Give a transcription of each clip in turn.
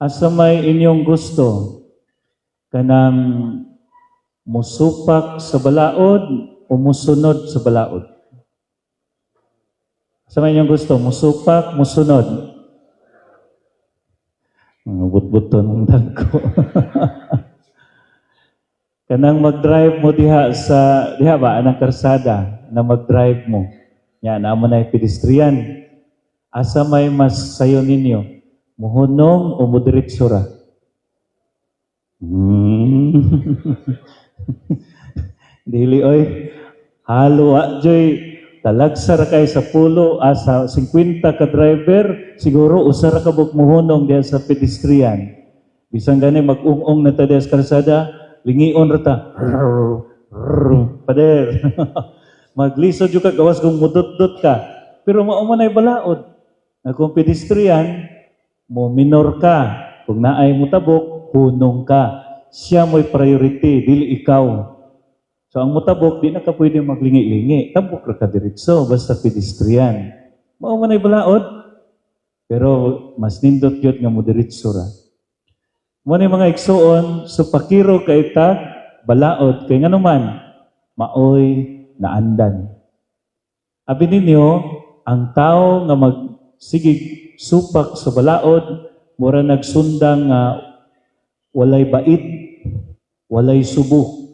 Asa may inyong gusto? Kanang musupak sa balaod o musunod sa balaod? Asa may inyong gusto? Musupak, musunod? Mga butbuton mong dagko. Kanang mag-drive mo diha sa diha ba anang karsada na mag-drive mo. Ya, naa man na pedestrian. Asa may mas sayo ninyo? Muhunong o mudiretso ra? Dili oy. Halo wa joy, talagsa ra kay sa pulo, sa 50 ka driver, siguro usa ra ka buok muhunong diha sa pedestrian. Bisan gani mag-ung-ong na ta diha sa kalsada, lingion ra ta. Pader. Maglisod jud ka gawas kung mudutdot ka. Pero mao man ay balaod. Na kung pedestrian, mo minor ka. Kung naay mutabok, hunong ka. Siya mo'y priority, dili ikaw. So ang mutabok, di na ka pwede maglingi-lingi. Tabok ra ka diretso, basta pedestrian. Mao man ay balaod. Pero mas nindot yun nga mo diretso ra. Mao ni, mga igsuon, supakiro kay tag balaod kay nganuman maoy naandan. Abi ninyo, ang tao nga magsigig supak sa balaod, mura nagsundang nga walay bait, walay subo.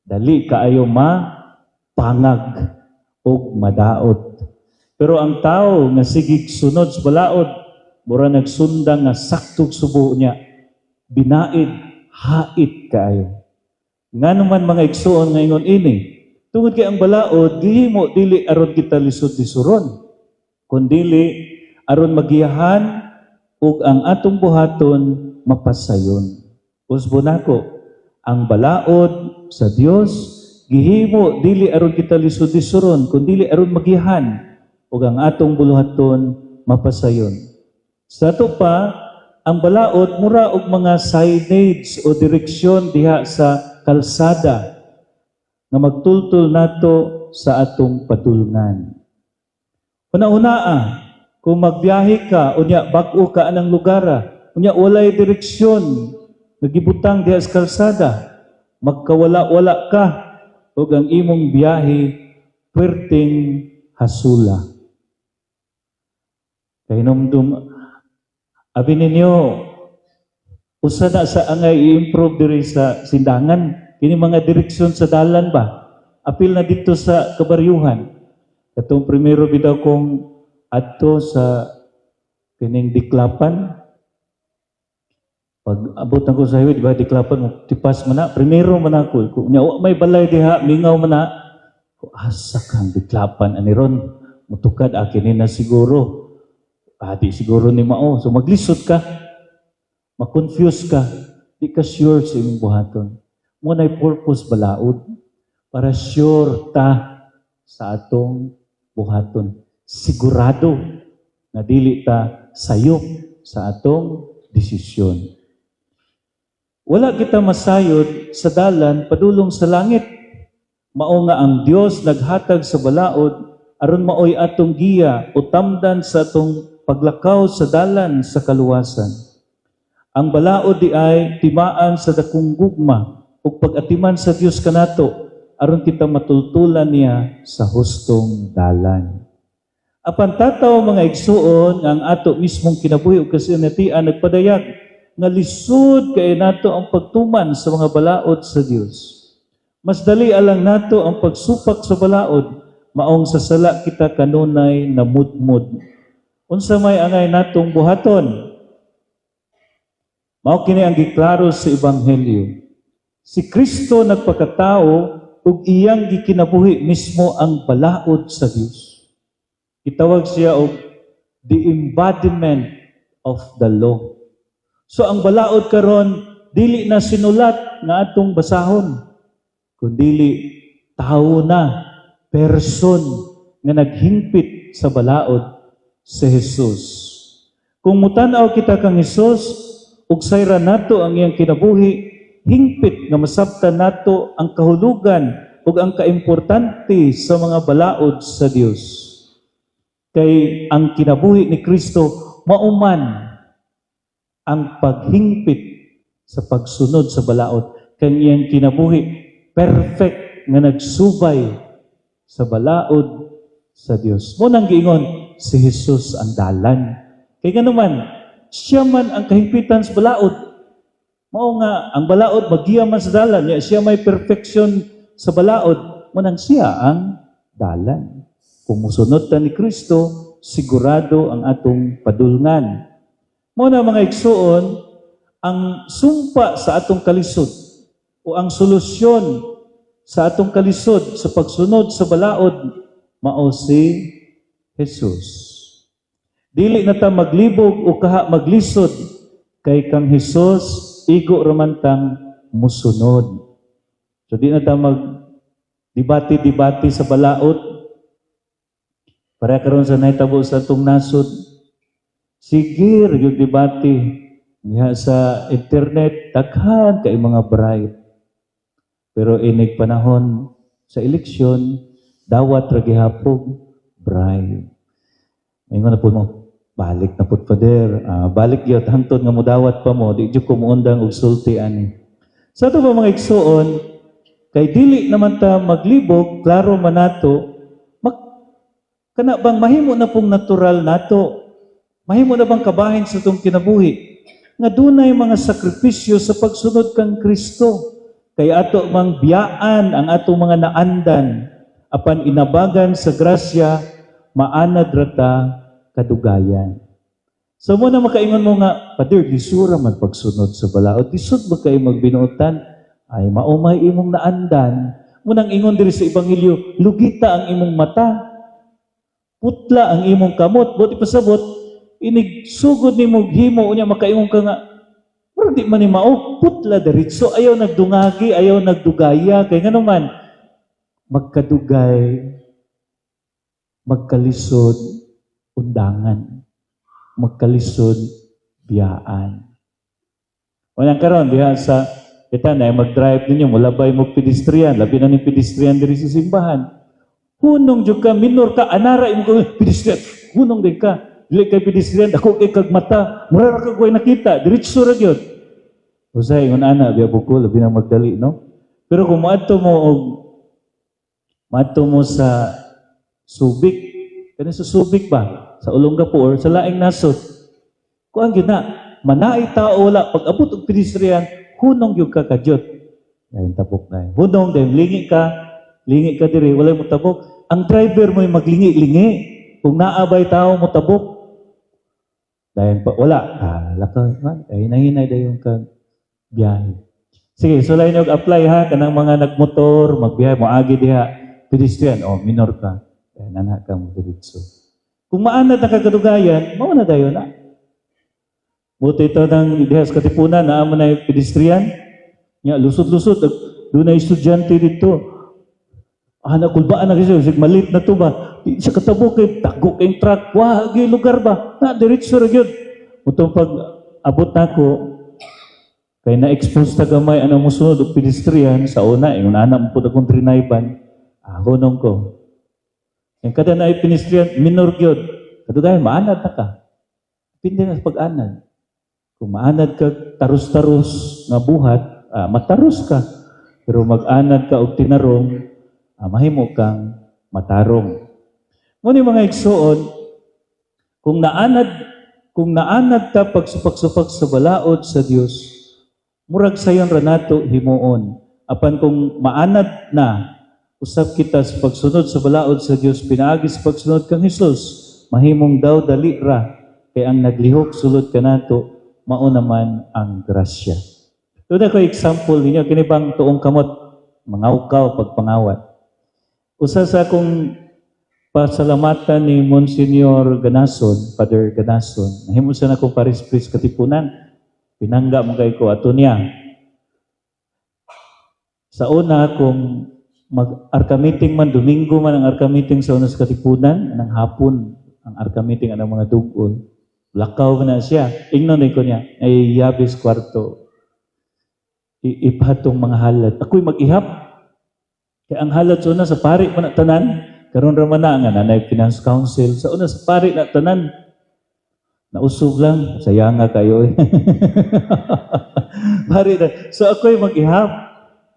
Dali kaayo ma pangag ug madaot. Pero ang tao nga sigig sunod sa balaod, mura nagsundang nga saktog subo niya, binaid, hait kaayo. Ngano man, mga igsuon, nga ingon ini? Tungod kay ang balaod gihimo dili aron kita lisod-lisuron, kundili aron magiyahan ug ang atong buhaton mapasayon. Usbo nako, ang balaod sa Dios gihimo dili aron kita lisod-lisuron, kundili aron magiyahan ug ang atong buluhaton mapasayon. Sa ato pa, ang balaod mura og mga signage o direksyon diha sa kalsada nga magtultol nato sa atong padulngan. Una-una, kung magbiyahe ka, unya bag-o ka anang lugar, unya walay direksyon nga gibutang diha sa kalsada, magkawala-wala ka ug ang imong biyahe perting hasula. Kay numdum, abi ninyo, usa na sa angay i-improve diri sa Sindangan kini mga direksyon sa dalan ba, apil na dito sa kabaryuhan. Katong primero bitaw kong adto sa kining Diklapan, pag abot ako sa highway, di ba, Diklapan mo tipas man na, primero man ako kung nya wa may balay diha, mingaw man na. Ko, asa kang Diklapan ani ron mutukad akin ni na siguro. Ah, di siguro ni mao. So maglisod ka, ma-confuse ka, di ka sure sa imong buhaton. Mao na'y purpose balaod para sure ta sa atong buhaton. Sigurado na dili ta sayop sa atong desisyon. Wala kita masayod sa dalan padulong sa langit. Mao nga ang Dios naghatag sa balaod aron maoy atong giya o tamdan sa atong paglakaw sa dalan sa kaluwasan. Ang balaod di ay timaan sa dakong gugma ug pag-atiman sa Dios kanato aron kita matultulan niya sa hustong dalan. Apan tataw, mga igsuon, nga ang ato mismong kinabuhi ug kasinatian nagpadayag nga lisod kay nato ang pagtuman sa mga balaod sa Dios. Mas dali alang nato ang pagsupak sa balaod, maong sa sala kita kanunay namudmod. Unsa may angay natong buhaton? Mao kini ang giklaro sa Ebanghelyo. Si Kristo nagpakatao ug iyang gikinabuhi mismo ang balaod sa Dios. Gitawag siya og the embodiment of the law. So ang balaod karon dili na sinulat nga atong basahon, kundili tao na, person nga naghingpit sa balaod, si Jesus. Kung mutanaw kita kang Hesus ug sayran nato ang iyang kinabuhi, hingpit nga masabtan nato ang kahulugan ug ang kaimportante sa mga balaod sa Dios. Kay ang kinabuhi ni Kristo mauman Ang paghingpit sa pagsunod sa balaod kanyang kinabuhi perfect nga nagsubay sa balaod sa Dios. Mao nang giingon si Jesus ang dalan. Kay nganuman, siya man ang kahingpitan sa balaod. Mao nga ang balaod magiya man sa dalan, nya siya may perfection sa balaod, mao nang siya ang dalan. Kung musunod ta ni Kristo, sigurado ang atong padulngan. Mao na, mga igsuon, ang sumpa sa atong kalisod o ang solusyon sa atong kalisod sa pagsunod sa balaod mao si Jesus. Dili na ta maglibog o kaha maglisod kay kang Jesus igo raman tang musunod. So di na ta mag debate-debate sa balaod. Para karon sa nahitabo sa atong nasod, sige yung debate niya sa internet, daghan kay mga bribe. Pero inig panahon sa eleksyon, dawat ra gihapon bribe. Ingon na po mo, balik na pud, Father. Ah, balik gyud hangtod nga mudawat pa mo, di jud ko muundang og sulti ani. Sa ato ba, mga igsuon, kay dili naman ta maglibog, klaro man nato, kana bang mahimo na pong natural nato? Mahimo na bang kabahin sa atong kinabuhi? Nga dunay mga sakripisyo sa pagsunod kang Kristo. Kay ato mang biyaan ang atong mga naandan apan inabagan sa grasya, maanad ra ta kadugayan. So mao na makaingon mo nga, "Father, lisura man pagsunod sa balaod. Lisod ba kay magbinuotan?" Ay, maumay imong naandan. Mao nang ingon diri sa Ebanghelyo, lugita ang imong mata. Putla ang imong kamot. Buot ipasabot, inig sugod nimo himo unya makaingon ka nga, "Pero di man ni mao," putla diretso. Ayaw nagdungagi, ayaw nagdugaya. Kay nganuman, magkadugay, magkalisod, undangan. Magkalisod, biyaan. Walang karon diha sa kita na mag-drive ninyo, mulabay mo pedestrian, labi na ning pedestrian diri sa simbahan. Hunong jud ka, minor ka, anara imo ka pedestrian, hunong din ka. Dili kay pedestrian, dako kay kag mata, mura ra kag way nakita, diretso ra gyud. Usay ingon ana biya ko, labi na magdali, no? Pero kung moadto mo sa Subic, kani sa Subic ba? Sa Olongapo or sa laing nasod. Kuan gyud na, manaay tao wala, pag abot og pedestrian, hunong gyud ka kadyot. Dayon tabok na. Hunong dayon lingi ka diri, walay mo tabok. Ang driver mo'y maglingi-lingi. Kung naabay tao mo tabok. Dayon pa wala, ah, laka man, ay hinay dayon ka biyahe. Sige, sulay niyo apply ha kanang mga nagmotor, magbiyahe mo agi diha pedestrian, oh minor ka. Dayon ana ka mo diretso. Kung maanad na kagadugayan, mao na dayon na. Buti ito ng diha sa Katipunan, naa mo na yung pedestrian. Nya, lusot-lusot, doon na estudyante dito. Ah, nakulbaan na kasi, sig malit na to ba? Di siya katabok kay tago kay truck. Wah, gyud lugar ba? Na diretso ra gyud. Mutong pag abot nako kay na-expose ta gamay ano mosunod og pedestrian sa una, ingon ana mo pud akong trinayban. Ah, hunong ko. Yung kada na pedestrian, minor gyud. Kadugayan, maanad na ka. Depende na sa pag-anad. Kung maanad ka tarus-tarus nga buhat, ah, matarus ka. Pero mag-anad ka og tinarong, ah, mahimo kang matarong. Mao ni, mga igsuon, kung naanad ka pagsupak-supak sa balaod sa Dios, murag sayon ra nato himuon. Apan kung maanad na usab kita sa pagsunod sa balaod sa Dios pinaagi sa pagsunod kang Hesus, mahimong daw dali ra kay ang naglihok sulod kanato mao naman ang grasya. Doon ako example ninyo, kini bang tuong kamot, mangawkaw pagpangawat. Usa sa akong pasalamatan ni Monsignor Ganason, Father Ganason, nahimo siya na akong parish priest Katipunan. Pinangga mo kay ko ato niya. Sa una, kung mag-arka meeting man, Domingo man ang arka meeting sa una sa Katipunan, ng hapon ang arka meeting ang mga dugol. Lakaw na siya. Ingnon din ko niya, ay yabis kwarto. Ipatong mga halad. Ako'y mag-ihap. Kaya ang halad sa una sa pari man na tanan, karon ra man na nga nanay finance council, sa una sa pari na tanan. Nausog lang, sayang nga kayo eh. Pari na. So ako'y mag-ihap.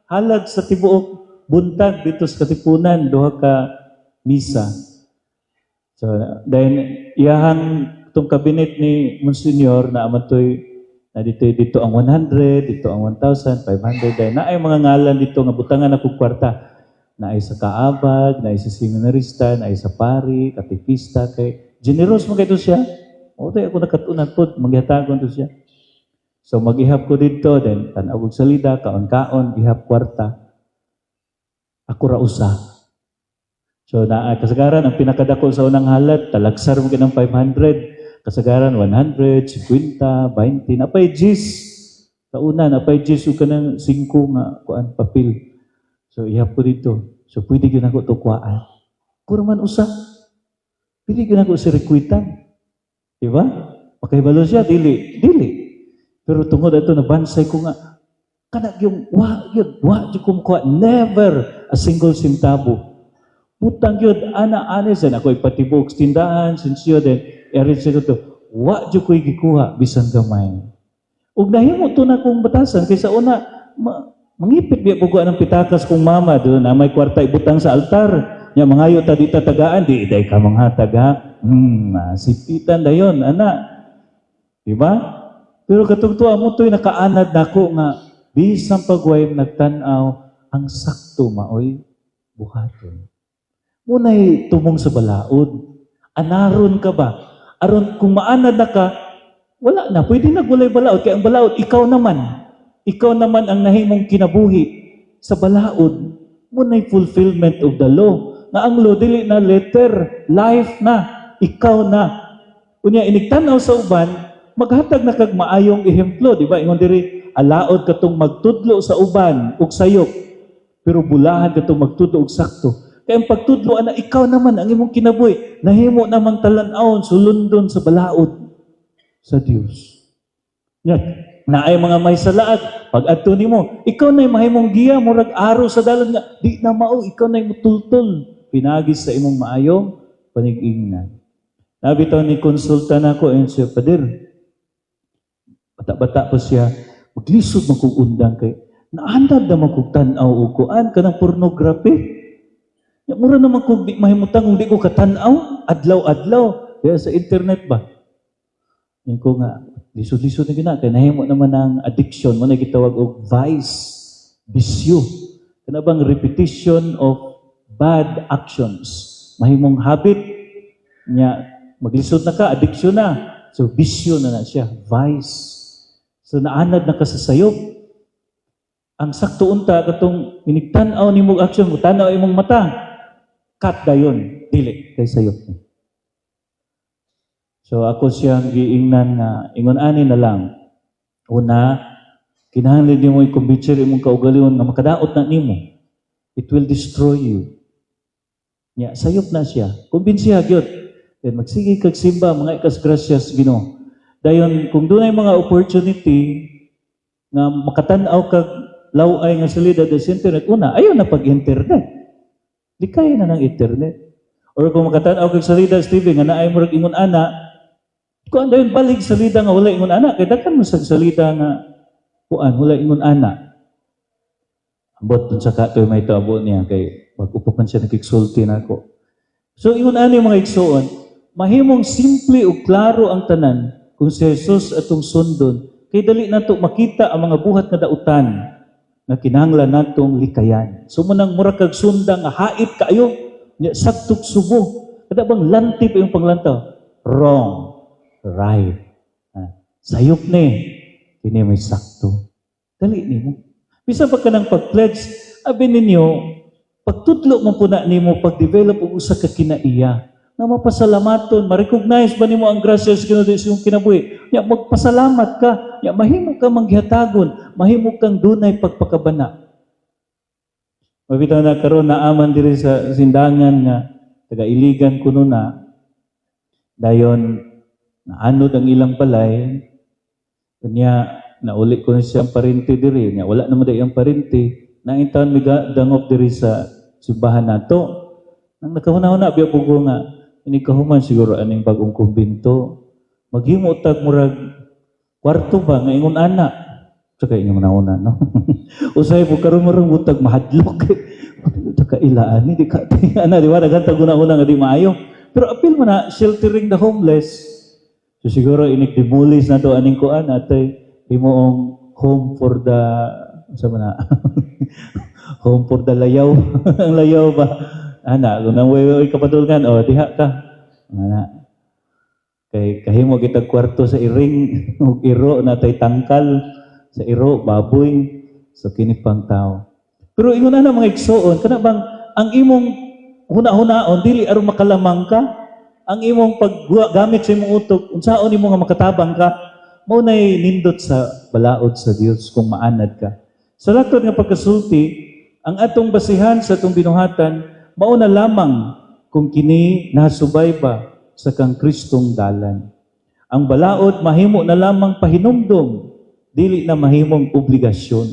Halad sa tibuok buntag dito sa Katipunan, duha ka misa. So then iyahang itong cabinet ni Monsignor na amantoy na dito dito ang 100, dito ang 1,000, 500, dahil naay mga ngalan dito nga butangan ako kwarta. Naay sa kaabag, naay sa seminarista, naay sa pari, katekista, kay generous mo kay to siya. O tayo ako nakatunan po, maghatagon to siya. So mag-ihap ko dito, then tan-aw og salida, kaon-kaon, ihap kwarta. Ako ra usa. So na kasagaran ang pinakadako sa unang halad, talagsar mo ng 500. Kasagaran 100, 50, 20, napay gis. Sa una napay gis ug kanang 5 nga kuan papel. So ihap ko dito. So pwede gyud nako to kuhaan. Kuro man usa. Pwede gyud nako sirkuitan. Di ba? Makahibalo siya, dili, dili. Pero tungod ato nabansay ko nga kana yung wa gyud, wa gyud ko makuha, never a single centavo. Butang gyud ana ana sa ako ipatibok sa tindahan sinsyo, then i-arrange ko to. Wa gyud ko'y gikuha bisan gamay. Ug nahimo to na kong batasan kaysa una mangipit biya ko ng pitakas kong mama do na may kwarta ibutang sa altar. Nya mangayo ta di tatagaan, di day ka manghatag ha. Sipitan dayon ana. Di ba? Pero katong tuwa mo to'y nakaanad nako nga bisan pagway nagtan-aw, ang sakto maoy buhaton. Muna'y tumong sa balaod. Anaron ka ba? Aron kung maanad na ka, wala na. Pwede na gulay balaod. Kaya ang balaod, ikaw naman. Ikaw naman ang nahimong kinabuhi sa balaod. Muna'y fulfillment of the law. Nga ang law, dili na letter, life na. Ikaw na. Unya, inigtanaw sa uban, maghatag na kag maayong ehemplo, di ba? Ingon diri, alaod katong magtudlo sa uban ug sayop, pero bulahan katong magtudlo og sakto. Kaya ang pagtudlo ana, ikaw naman ang imong kinabuhi, nahimo namang talan-awon sulundon sa balaod sa Dios. Nya, naay mga may salaad, pag adto nimo, ikaw na mahimong giya, murag araw sa dalan nga di na mao, ikaw na mutultol pinagi sa imong maayong panigingnan. Nabitaw ni konsulta na ako, ayun siya, "Pader," bata-bata pa siya, "maglisod man kong undang kay naanad naman kong tan-aw og kuan kanang pornography. Ya, mura naman kung di mahimutang kung di ko katanaw, adlaw-adlaw. Kaya sa internet ba?" Yung ko nga, lisod-lisod na gina, kaya nahimo naman ang addiction, mo na gitawag og vice, bisyo. Kana bang repetition of bad actions. Mahimong habit, nya maglisod na ka, addiction na. So bisyo na na siya, vice. So naanad na ka sa sayop. Ang sakto unta katong inigtan-aw nimo action mo, tan-aw imong mata. Cut dayon, dili kay sayop ni. So ako siyang giingnan nga ingon ani na lang. Una, kinahanglan nimo i-kumbinser imong kaugalingon nga makadaot na nimo. It will destroy you. Nya, sayop na siya. Kumbinsiha gyud. Then magsige kag simba, mga ikas grasyas Ginoo. Dayon kung dunay mga opportunity nga makatan-aw kag laway nga salida sa internet, una, ayaw na pag-internet. Di kaya na ng internet. Or kung makatan-aw kag salida sa TV nga naay murag ingon ana, kuan dayon, balik salida nga wala ingon ana, kay daghan mo sa salida nga kuan wala ingon ana. Ambot dun sa katoy may tabo niya kay mag-upo man siya nagigsulti nako. So ingon ani, mga igsuon, mahimong simple ug klaro ang tanan kung si Jesus atong sundon, kay dali nato makita ang mga buhat nga dautan nga kinahanglan natong likayan. So munang mura kag sundang nga hait kaayo, nya saktog subo. Kada bang lantip yung panglantaw? Wrong. Right. Ah, sayop ni. Kini may sakto. Dali nimo. Bisan pa ka ng pag-pledge, abi ninyo, pagtudlo mo po na nimo, pag-develop og usa ka kinaiya, na mapasalamaton, ma-recognize ba nimo ang grasya sa Ginoo sa imong kinabuhi? Ya magpasalamat ka, ya mahimo ka manggihatagon, mahimo kang dunay pagpakabana. Mabitaw na karon naaman diri sa sindangan nga taga-iligan kuno na, dayon naanod ang ilang balay, kanya nauli ko na siya ang parinti diri nya, wala naman dai ang parinti na taon mi dangop diri sa simbahan nato. Nang nakahuna-huna biya po ko nga ini kahuman siguro aning bagong kumbinto. Maghimo tag murag kwarto ba nga ingon ana. Tsaka inyong nauna, no? Usay po karon marang butag mahadlok. Ka ilaan ni di ka ana, di ba, daghan tag una-una nga di maayo. Pero apil mo na sheltering the homeless. So siguro inig demolish na to aning kuan atay himuong home for the, sa man na, home for the layaw. Ang layaw ba? Ana, kung nang way kapadulngan, oh, diha ka. Ana. Kay kahimo kitag kwarto sa iring ug iro na tay tangkal sa iro baboy, so kini pang tao. Pero ingon na, mga igsoon, kana bang ang imong huna-hunaon dili aron makalamang ka, ang imong paggamit sa imong utok unsaon nimo nga makatabang ka, mao nay nindot sa balaod sa Dios kung maanad ka. Sa latod nga pagkasulti, ang atong basihan sa atong binuhatan mao na lamang kung kini nasubay ba sa kang Kristong dalan. Ang balaod mahimo na lamang pahinumdom, dili na mahimong obligasyon.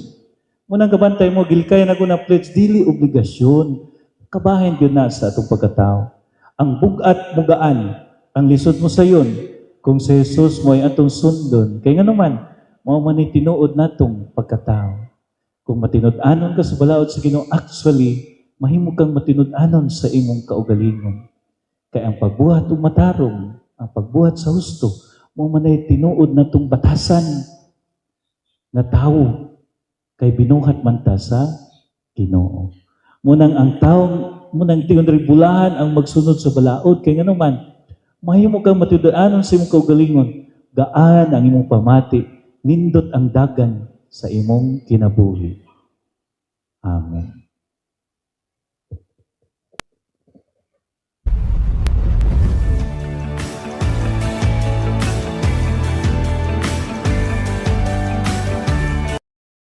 Munang kabantay mo, gilkay na ko na pledge, dili obligasyon. Kabahin yun na sa atong pagkatao. Ang bugat mugaan, ang lisod mo sayon, kung si Jesus mo ay atong sundon. Kaya nga naman, mao man ni tinuod natong pagkatao. Kung matinud-anon ka sa balaod sa Ginoo, actually, mahimo kang matinud-anon sa imong kaugalingon. Kaya ang pagbuhat og matarong, ang pagbuhat sa husto, mao man ay tinuod natong batasan na tao kay binuhat man ta sa Ginoo. Munang ang tao, munang tingon diri, bulahan ang magsunod sa balaod, kay ngano man mahimo kang matinud-anon sa imong kaugalingon, gaan ang imong pamati, nindot ang dagan sa imong kinabuhi. Amen.